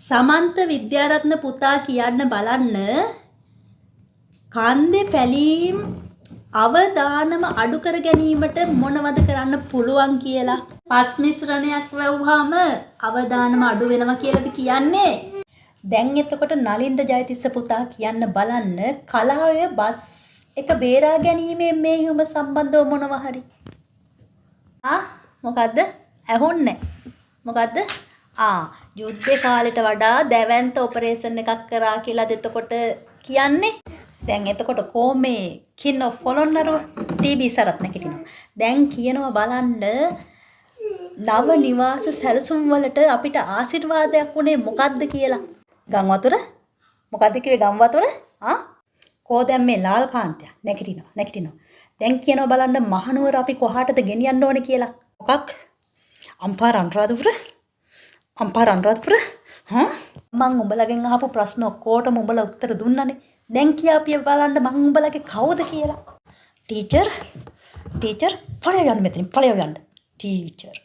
සමන්ත විද්‍යාරත්න පුතා කියන්න බලන්න, කන්දේ පැලීම් අවදානම අඩු කර ගැනීමට මොනවද කරන්න පුළුවන් කියලා? පස් මිශ්‍රණයක් වැව්වහම අවදානම අඩු වෙනවා කියලාද කියන්නේ? දැන් එතකොට නලින්ද ජයතිස්ස පුතා කියන්න බලන්න, කලාඔය බස් එක බේරා ගැනීමේ මෙහෙයුම සම්බන්ධව මොනවා හරි. ආ, මොකද්ද? ඇහුන්නේ. මොකද්ද? ආ, යුද්ධ කාලෙට වඩා දැවැන්ත ඔපරේෂන් එකක් කරා කියලාද එතකොට කියන්නේ? දැන් එතකොට කෝමේ කින් ඔෆ් පොළොන්නරුව ටීබී සරත් නැගිටිනවා. දැන් කියනවා බලන්න, නව නිවාස සැලසුම් වලට අපිට ආශිර්වාදයක් වුණේ මොකද්ද කියලා? ගම් වතුර? මොකද්ද කිව්වේ, ගම් වතුර? ආ, කෝ දැන් මේ ලාල් කාන්තයා නැගිටිනවා, නැගිටිනවා. දැන් කියනවා බලන්න, මහනුවර අපි කොහාටද ගෙනියන්න ඕනේ කියලා? මොකක්? අම්පාර අනුරාධපුර? අම්පාර අනුරාධපුර? හා, මං උඹලගෙන් අහපු ප්‍රශ්න ඔක්කොටම උඹලා උත්තර දුන්නනේ. දැන් කියාපිය බලන්න, මං උඹලගේ කවුද කියලා. ටීචර්, ටීචර්, ඵලයන් යන්න, මෙතනින් ඵලයන් යන්න. ටීචර්.